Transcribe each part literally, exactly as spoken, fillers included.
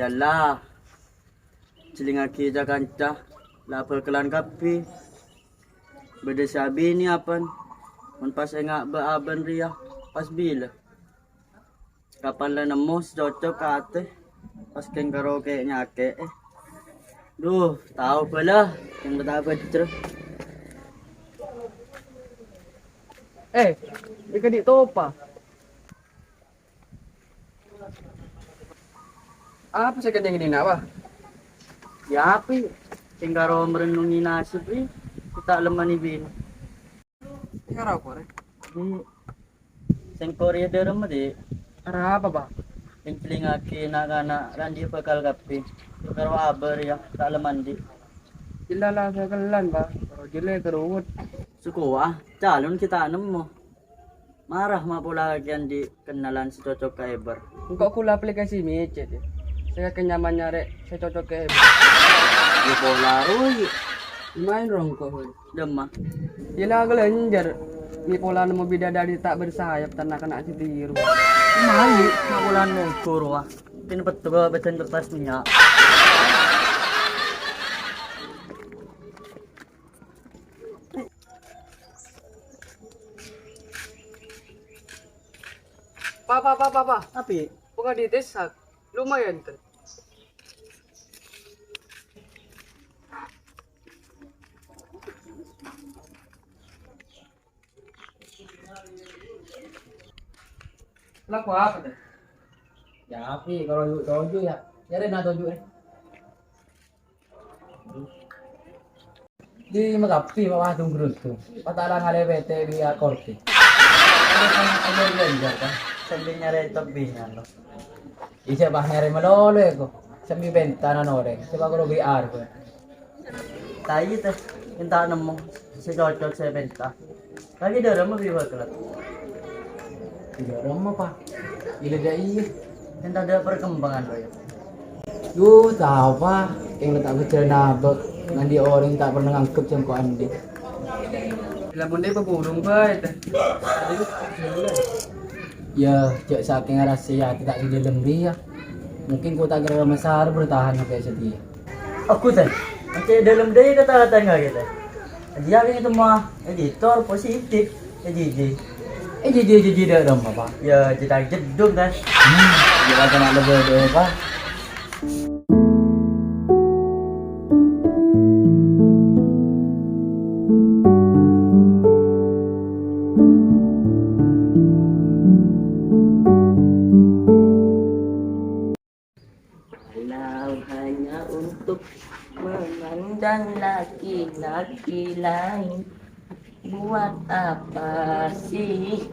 Lah, jhâlingngaghi ca-kanca, la bhâkalan kabbhi. Bâdâ sè abinè apon, mon pas enga' bâ-abân rèya, pas bilâ? Kapan la nemmo sè cocok ka atè, pas kèng karo kè-, nyakè'è. Duh, tao bâlâ, kèng ta' bhâjjhrâ. Eh, èkadhi' topa. Apa sè kennèng dinna', Pa'? Ya, apa? Sèngkaro marennongè nasib, wi. Ta' lemma'an binè. Sèngkaro apa, Rè? Hmm. Sèngko' rèya dâremma, Di'. Arapa, Pa'? Èngkèlingngaghi na'-kana' randhi bhâkal kabbhi. Sèngkaro abâ' rèya, ta' lemma'an, Di'. Jhâlâ la sakellan, Pa'. Karo jhâlâ kerowot. Sukowa, calon ghi' ta' nemmo. Mara ma' pola kakè andi' kennalan sè cocok ka Eber. Engko' ghulâ aplikasi mècèt, ya. Sè kakè nyaman nyarè sè cocok ka Eber. Ya pola rowa, Yi. Maèn rongko', Boy. Dâmma. Ya la kalènjhâr. Mè' pola nemmo bidadari ta' bersayap, tan na'-kana' sè biru. Maèn, ma' pola nongko' rowa. Pèn petto ka bâjâng kertas mènnya'. Pa, pa, pa, pa, pa. Apa? Bunga di desa. Lumayan, kan? Lagu apa, Teh? Ya, apa? Kalau yuk toju, ya. Ya, Ren, nah, toju, eh. Di makapi, Pak, wah, tunggu-tunggu. Patala ngale P T di Akordi. Ada yang ngajar belajar, kan? Sambil nyari tebingan, loh. Iya, Pak, nyari melolo, ya, kok. Sambil bentanan oreng. Coba kalau B R, Pak. Tayi, Teh. Minta nemu. Sè cocok, sè benta. Lagi dâremma bi' bhâkalan. Dâremma, Pa'? Ila dâ' iyâ. Kan tadâ' perkembangan, Roy. Duh, tao, Pa'. Yang letak bejana abak. Nganḍi' orèng ta' pernah nganggep jhângko' anḍi'. Lamun dâ' paburung bae, teh. Ya, jhâ' sakèng arassa atè ta' è dâlem rèya. Mungkin ko ta' kèra masar bertahan sampai setia. Aku, teh, encè' dâlem dâi kata-katanya, gitu. Dia kan itu mah editor positif, eh, Jiji. Eh, Jiji, Jiji, dâ' remma, Pa'? Ya, jedak jedung, teh. Hmm, kira kena lebih deh, Pa'. Kalau hanya untuk memandang laki-laki lain, buat apa sih?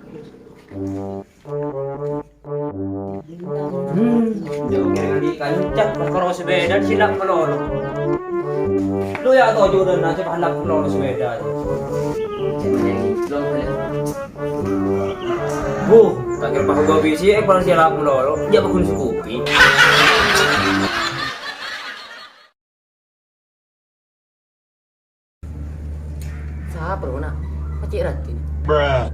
Hmm, jauh dari kanca, perkara sepeda silap melolo. Lu ya toju' dâ' na, coba halak melolo sepeda. Buh, tak kira pahu babi sih, eh, paling sialap lolo, dia bakun sekupi. Sapa, Bro, nak? Pacè' Raden.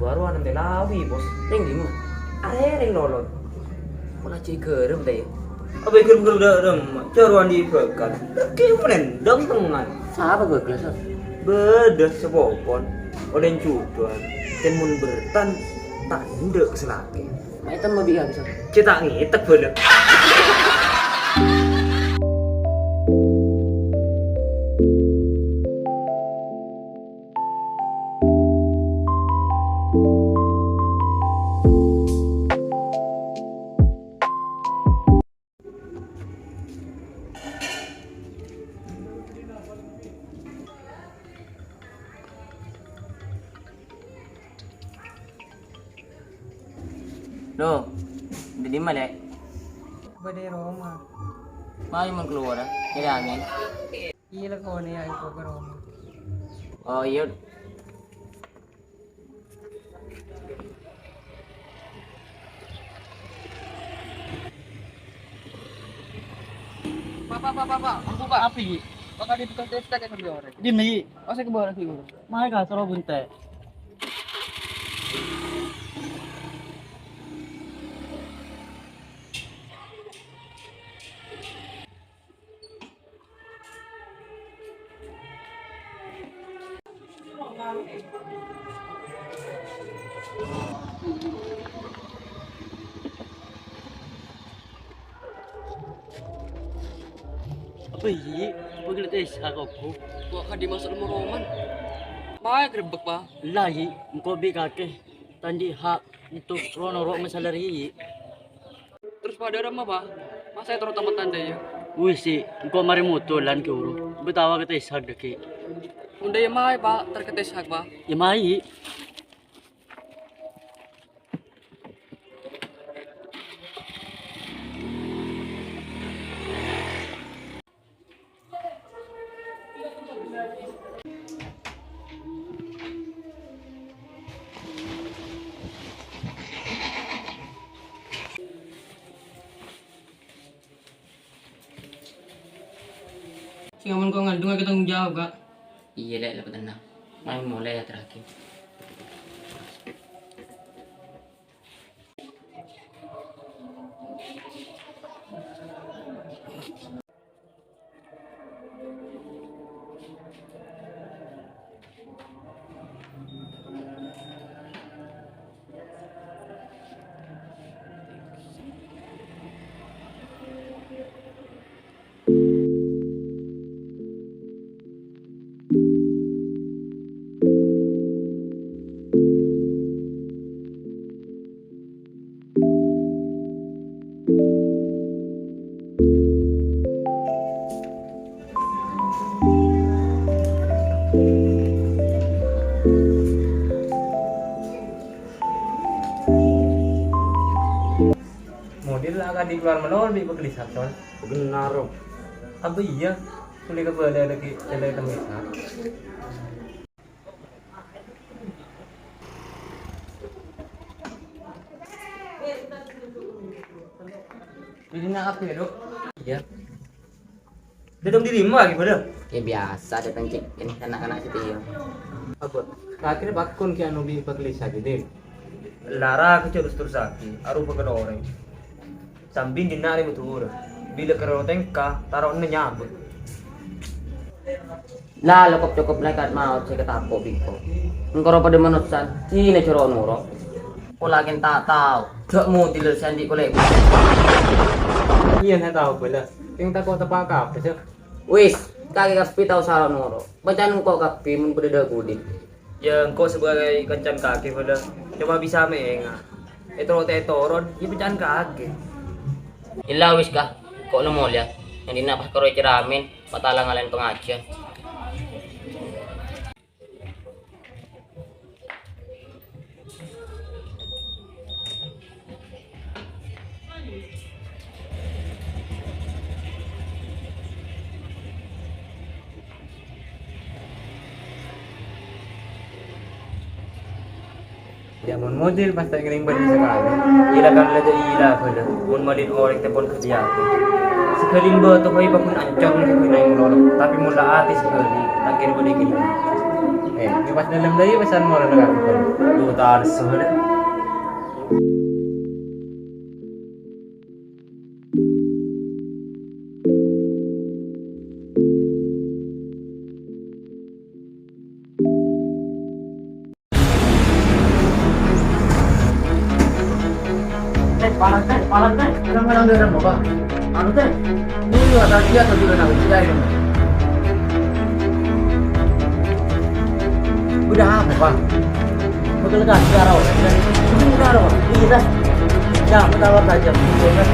Baru anan telawi, Bos. Ning dimma? Arè ning lolo. Kok lagi gerem, teh, ya? Apa gerem-gerem dâ' remma? Coro andi' bhâkal. Lagi menen, dong tengan. Sapa bhâkal, Sar? Bâdâ sapopon, oḍen judhuwân, kèng mon bertan, ta' endâ' ka salakè. Maètem mabi' abis. Cè' ta' ngètek bhâlâ. Loh, dâ' dimma, Lè'? Bâdâ è roma. Mayu mon kalowar, nyarè angèn. Iyâ, lakonè ya, engko' ka roma. Oh, iyâ. Pak, Pak, Pak, Pak, Pak. Ampun, Pak. Apa, Yi? Pak, ada tukang testa kayak sambil orang. Di mana, Yi? Oh, saya ke bawah lagi, Guru. Mai ka, soro bunte'. Apa, Yi? Apa gila tessa kok? Kok kadhi maso' lem roman? Maè grebbek, Pa'. Ella, Yi, engko' bi' kakè ta' andi' hak untuk ro-noro' masalah rèya, Yi. Terros padâ ramma, Pa'? Masa ètoro' tampètan dâ' iyâ? Wis, Yi, engko' marè motolan kè uru. Bâtawa ka tessa dâgghi'. Mon dâ' iyâ maè, Pa', ter ka tessa, Pa'. Iyâ maè, Yi. Sèngko' mon ko' ngandung akè tanggung jawab, Ka'. Iyâ, Lè', la patennang. Mayu molè yâ, terakhir. Model la akadhi kalowar malolo bi' Pak Lisat, Ton. Bhender, Ro. Apa iyâ? Ollè kabâlâ lagi cellè' temmesan. Dinna' apa yâ, Dok? Iyâ. Dâteng dâri dimma ghi' bâdâ? Yâ, biyasa dâteng cè' kènè na'-kana' sè tèyong. Apa? Kakè pakon kè anu bi' Pak Lisat, Din? Lara kè terus-terus aghi, aropa ka orèng. Sambi dinna' rè Madhurâ. Bilâ karo tèngka, taro'na nyabut. La, la kop-cokop malaèkat maot sè èkatapo' bi' engko'. Engko' ro padâ manossa, dinna' jâ ro-noro'. Pola kèng ta' tao, jhâ' model sè andi' kolè'. Iyâ, ta' tao bhâlâ. Kèng tako' teppa' kabhi, jhâ'. Wis, kakè kabbhi tao sala noro'. Bâcana engko' kabbhi mon padâ dâ' budina. Yâ, engko' sabâgâi kancana kakè bhâlâ. Coma bisa mènga'. Ètoro' ta' ètoro', yâ bâcana kakè. Ella wis, Ka'. Ko' la molèya. Yang dinna' pas karo ceramin, matala ngalèn pangajiyân. Yâ, mon model pas ta' ngèrèng bâli sakalè, ila kan la jâ' ila bhâlâ, mon model orèng tèpon ghâdhiyâ atè. Sakalèn bâto bhâi paggun ancor neng ghâbây naèng lolo, tapè mon la atè sakalè, ta' kèra bâdâ kènè. Eh, ngepas dâlem dâi pesan mola nèka. Duh, tarso la. Tèh, panas, Tèh, panas, Tèh. Kadang-kadang daerah, Bapak. Anu, Tèh. Ini juga tadi atau juga tahu, tidak ini. Udah apa, Pak? Betul kan? Udah, Ro. Udah, Ro. Iya, Tèh. Ya, kita lewat aja. Iya, Tèh.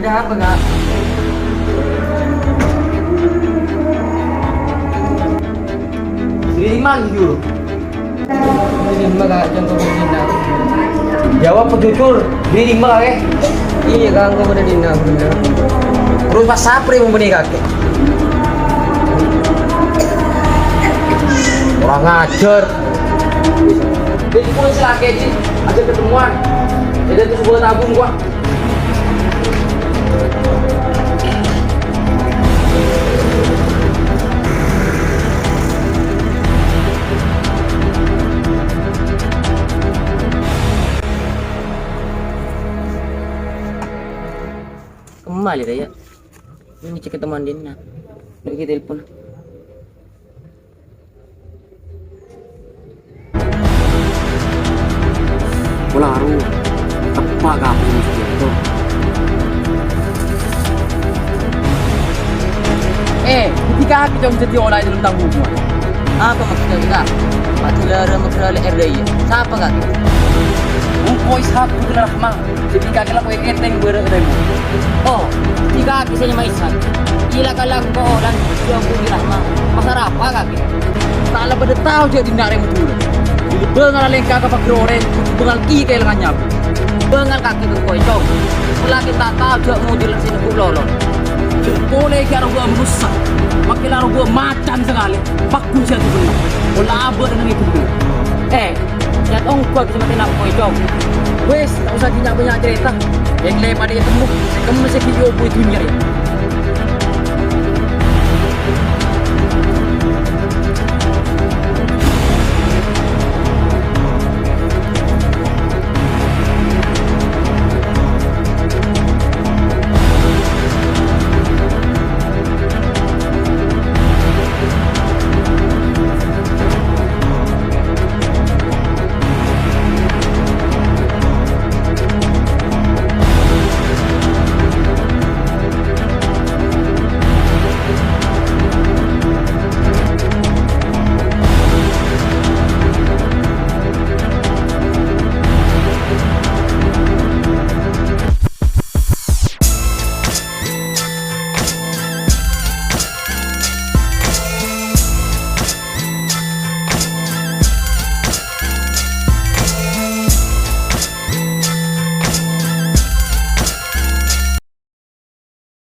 Ada apa, Kak? Dâri dimma, jujur? Dâri dimma, Kak? Contoh dâri dinna'. Jawab jujur, dâri dimma, Kak, eh? Iyâ, Kak, engko' dâri dinna', bhender. Terros pas sapra mon bânnè kakè? Kurang ajar. Jadi pun selagi aja, aja ketemuan. Jadi terus buat tabung gua. Kembali deh ya. Ini cek ketemu Andin nah. Lagi telepon. Pola aru teppa' ka apa sè mestè itu. Eh, ketika aku jam jadi olah itu tentang hubungan. Apa maksudnya kita? Pati lara maksudnya le R D I. Siapa kaki? Engkau Ishak putra Rahman. Jadi kakek laku yang keteng bareng ketemu. Oh, tiga kisahnya Maisan. Gila kalang ko lan jauh kira mah. Pasar apa kakek? Tak lebih ada tahu jadi nak rem dulu. Di bengal lengka ke pagrore, bengal ki ke lengan nyabu. Bengal kakek ke koi cong. Lagi tak tahu jauh mau jalan sini ku lolong. Boleh kira gua merusak. Makin lalu gua macan sekali. Bagus ya tuh benar. Bola abad dengan itu benar. Eh, Nyat ongguwâ bisa matèna engko', Cong. Wis, ta' osa bânnya'-bânnya' carèta. Yang lain pada ketemu, sè kemma sè ghi' obu è dhunnya rèya.